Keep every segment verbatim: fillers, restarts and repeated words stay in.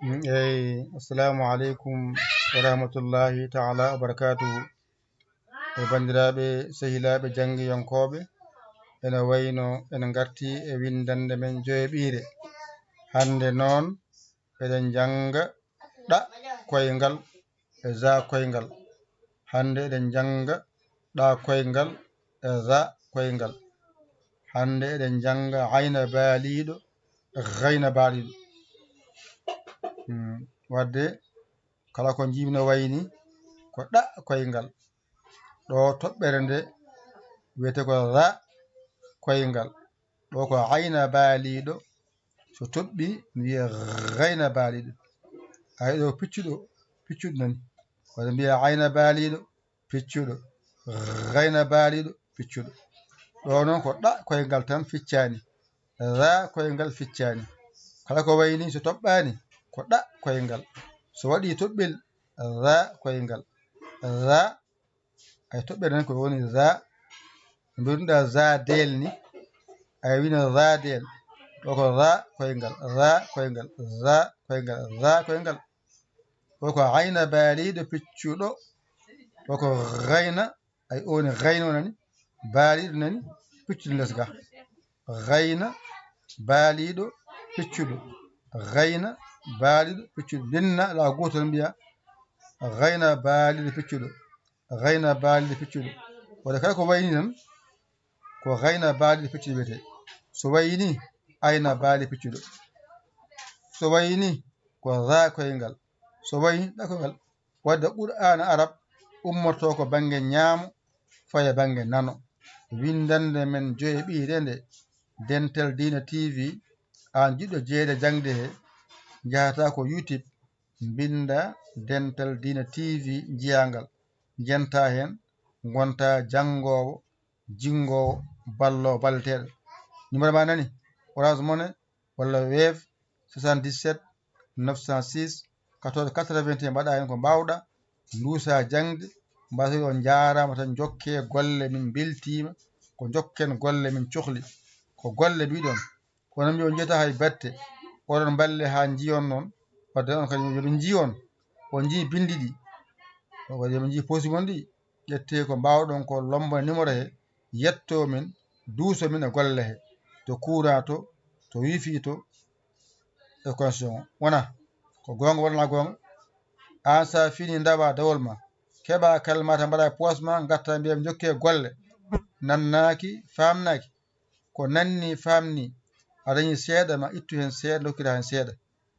Eyi, assalamu aleykum wa rahmatullahi taala wa barakatuhu. E banndiraaɓe, sehilaaɓe, janngiyankooɓe, ene wayno en ngarti e winndannde men joyaɓiire. Hannde noon, eɗen njannga ɗa koyngal e za koyngal. Hannde eɗen njannga ɗa koyngal e za koyngal. Hannde eɗen njannga ayna baaliiɗo, gayna baaliiɗo. Hmm, wadde kala ko njiimi no wayi ni, ko ɗa koyngal. Ɗo toɓɓere nde wiyetee ko za koyngal. Ɗo ko ayna baaliiɗo. So toɓɓi, mi wiya gayna baaliiɗo. Ay, ɗo piccuɗo, piccuɗo nani. Walla mbiya ayna baaliiɗo, piccuɗo. Gayna baaliiɗo, piccuɗo. Ɗo noon ko ɗa koyngal tan ficcaani. Za koyngal ficcaani. Kala ko wayi ni so toɓɓaani, ko ɗa koyngal. So waɗi toɓɓel, za koyngal. Za, ay toɓɓere nden ko woni za. Mbiruɗa za deel ni. Ay wino za deel. Ɗo ko za koyngal, za koyngal, za koyngal, za koyngal. Ɗo ko ayna baaliiɗo piccuɗo. Ɗo ko gayna, ay o woni gayna o nani, baaliiɗo nani, piccuɗo les ga. Gayna baaliiɗo piccuɗo. Gayna baaliiɗo piccuɗo. Ndinna la gooto tan mbiya gayna baaliiɗo piccuɗo. Gayna baaliiɗo piccuɗo. Wadde kala ko wayi ni tan, ko gayna baaliiɗo piccuɗo wiyetee. So wayi ni, ayna baaliiɗo piccuɗo. So wayi ni, ko za koyngal. So wayi ni, ɗa koyngal. Wadde Qur'aana Arab ummortoo ko bannge ñaamo, faya bannge nano. Winndannde men joyaɓiire nde, Dental Diina T V, aan jiɗɗo jeyeede jaŋde he, njahataa ko YouTube, mbinnda Dental Diina T V, njiyaa ngal, njentaa heen, ngontaa janngoowo, jinngoowo, balloowo balleteeɗo. Numéro ma nani, Orange Money walla Wave, soixante-dix-sept neuf cent six quatorze quatre-vingt-un, mbaɗa heen ko mbaawɗa, nduusa jaŋde, mbasa on njaaraama tan, njokkee golle, min mbeltiima, ko njokken golle min cohli, ko golle mbiɗon. Kono mi on njiyata hay batte, oɗon mballe haa njiyon noon, wadde on kadi yoɓe njiyon, on njii binndi ɗi, on kadi yoɓe njii poosi mon ɗi, ƴettee ko mbaawɗon ko lombo numéro he, yettoo min, duusoo min e golle he, to courant to, to wifi to, e connexion. Wona ko goonga walla goonga? Aan sa fini ndawa dawol ma, keɓa kalmata mbaɗa e poos ma, ngatta mbiya mi jokke golle. Nannaaki, faamnaaki. Ko nanni, faamni. A dañi seeɗa ma ittu heen seeɗa, ndokkira heen seeɗa.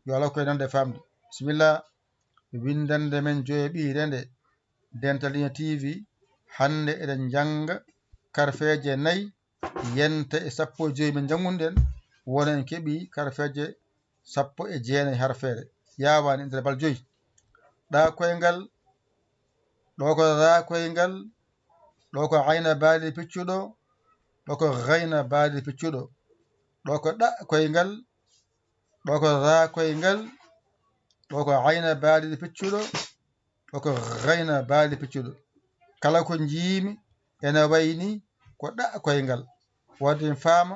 Yo Allah koye nande faamde. Bisimilla. Winndannde men joyaɓiire nde, Dental Diina T V, hannde eɗen njannga karfeeje nayi, yanta e sappo e joy men njanngunɗen, wona en keɓi karfeeje sappo e jeenayi harfeere. Yaawaani, nder bal joy. Ɗa koyngal, ɗo ko za koyngal, ɗo ko ayna baali piccuɗo, ɗo ko gayna baali piccuɗo, ɗo ko ɗa koyngal, ɗo ko za koyngal, ɗo ko ayna baali piccuɗo, ɗo ko gayna baali piccuɗo. Kala ko njiimi ene wayi ni ko ɗa koyngal. Wadde mi faama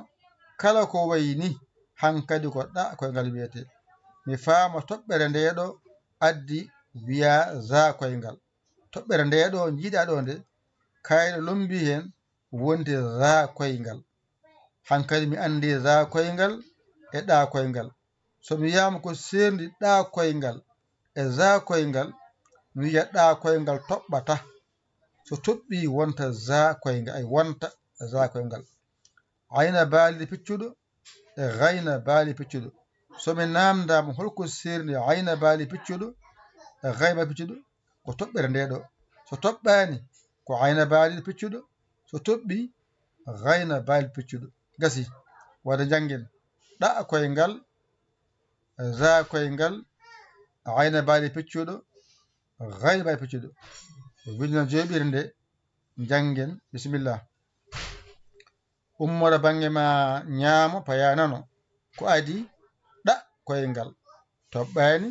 kala ko wayi ni hankadi ko ɗa koyngal wiyetee. Mi faama toɓɓere nde ɗo addi wiya za koyngal. Toɓɓere nde ɗo njiiɗa ɗo nde, kayɗo lombi heen wonde za koyngal. Hankadi mi anndi za koyngal e ɗa koyngal. So mi wiyaama ko seerndi ɗa koyngal e za koyngal, mi wiya ɗa koyngal toɓɓata. So toɓɓi wonta za koyngal, ay wonta za koyngal. Ayna baali piccuɗo e gayna baali piccuɗo. So mi naamndaama holko seerndi ayna baali piccuɗo e gayna baali piccuɗo, ko toɓɓere nde ɗo. So toɓɓaani, ko ayna baali piccuɗo. So toɓɓi, gayna baali piccuɗo. Gasi. Wadde njanngen. Ɗa koyngal, za koyngal, ayna baali piccuɗo, gayna baali piccuɗo. Winndina joyaɓiire nde, njanngen. Bisimilla. Ummora bannge ma ñaamo, paya nano. Ko adii? Ɗa koyngal. Toɓɓaani.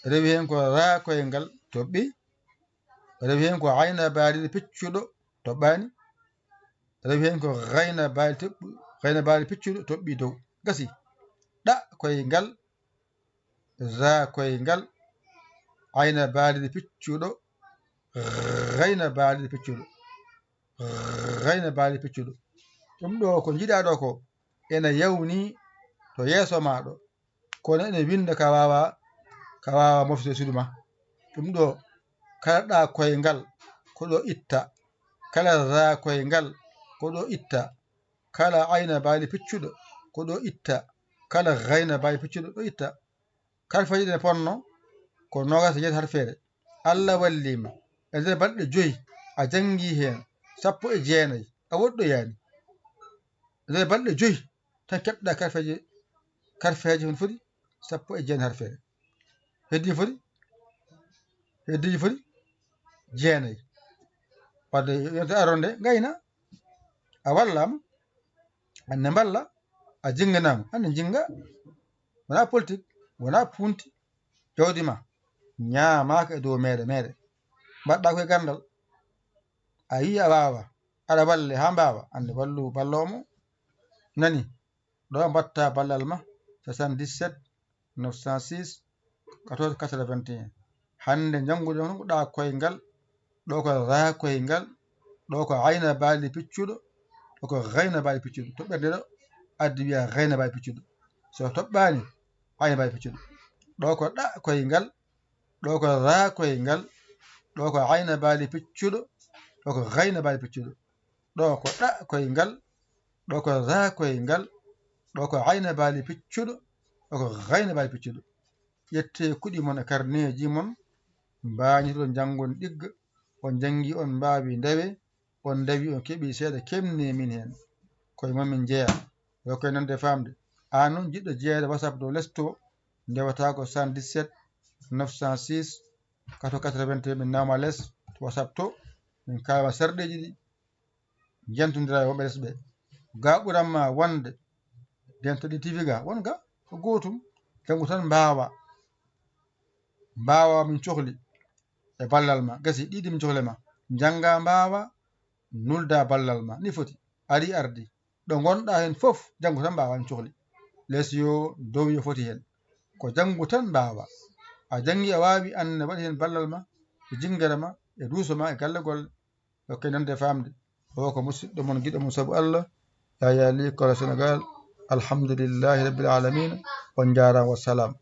Rewi heen ko ra koyngal. Toɓɓi. Rewi heen ko ayna baaliiɗo piccuɗo. Toɓɓaani. Rewi heen ko gayna baali toɓɓi-, gayna baali piccuɗo. Toɓɓi dow. Gasi. Ɗa koyngal. za koyngal, ayna baalidi piccuɗo, gayna baalidi piccuɗo, gayna baalidi piccuɗo. Ɗum ɗo ko njiɗaa ɗo ko ena yawni to yeeso maa ɗo, kono ene winnda ka waawa, ka waawa moftude suudu ma. Ɗum ɗo kala ɗa koyngal ko ɗo itta, kala za koyngal ko ɗo itta, kala ayna baalidi piccuɗo ko ɗo itta, kala gayna baalidi piccuɗo ɗo itta. Karfeeje ɗe ponno ko noogaas e jeetati harfeere. Allah walliima e nder balɗe joyi a janngii heen sappo e jeenayi, a woɗɗoyaani. E nder balɗe joyi tan keɓɗa karfeeje, karfeeje hon foti sappo e jeenayi harfeere. Heddii foti, heddii foti jeenayi. Wadde yonta aronde ngayna, a wallaama, anne mballa, a jinnganaama, anne jinnga. Wonaa politik, wonaa punti, jawdi ma ñaamaaka e dow meere meere. Mbaɗɗa koye ganndal. A yii a waawa, aɗa walle haa mbaawa, anne wallu balloomo. Nani, ɗo mbaɗta ballal ma, soixante-dix-sept, neuf cent six, quatorze quatre-vingt-un. Hannde njannguɗen ɗa koyngal, ɗo ko ra koyngal, ɗo ko ayna baalidi piccuɗo, ɗo ko gayna baalidi piccuɗo. Toɓɓere nde ɗo addi wiya gayna baalidi piccuɗo. So toɓɓaani, ayna baalidi piccuɗo. Ɗo ko ɗa koyngal, ɗo ko ra koyngal, ɗo ko ayna baalidi piccuɗo, ɗo ko gayna baalidi piccuɗo. Ɗo ko ɗa koyngal, ɗo ko ra koyngal, ɗo ko ayna baalidi piccuɗo, ɗo ko gayna baalidi piccuɗo. Ƴettee kuɗi mon e karneeji mon, mbaañitoɗon njanngon ɗigga, on njanngi on mbaawi ndewe, on ndewi on keɓi seeɗa kemne min heen. Koye mon min njeya, yo koye nande faamde. Aan noon jiɗɗo jeyeede WhatsApp dow les to, ndewata ko soixante-dix-sept neuf cent six quatre-vingt-un, min nawma les to WhatsApp to, min kaalma sarɗeeji ɗi, njentondira e woɓɓe les ɓe. Ga ɓuran ma wonde, ndento ɗi tivi ga, won ga ko gootum, janngu tan mbaawa. Mbaawa min cohli e ballal ma, gasi ɗiɗi min cohli ma. Njannga mbaawa, nulda ballal ma, ni foti, ari ardi. Ɗo ngonɗa heen fof, janngu tan mbaawa min cohli. Les yo, dow yo foti heen. Ko janngu tan mbaawa. A janngi a waawi, aan ne waɗi heen ballal ma, e jinngere ma, e duuso ma, e galle golle. Yokke nande faamde. O ko musidɗo mon, giɗo mon sabu Allah, Yaya Ly Kola Sénégal. Alhamdulillahi Rabbil Alamina. On njaaraama, wassalam.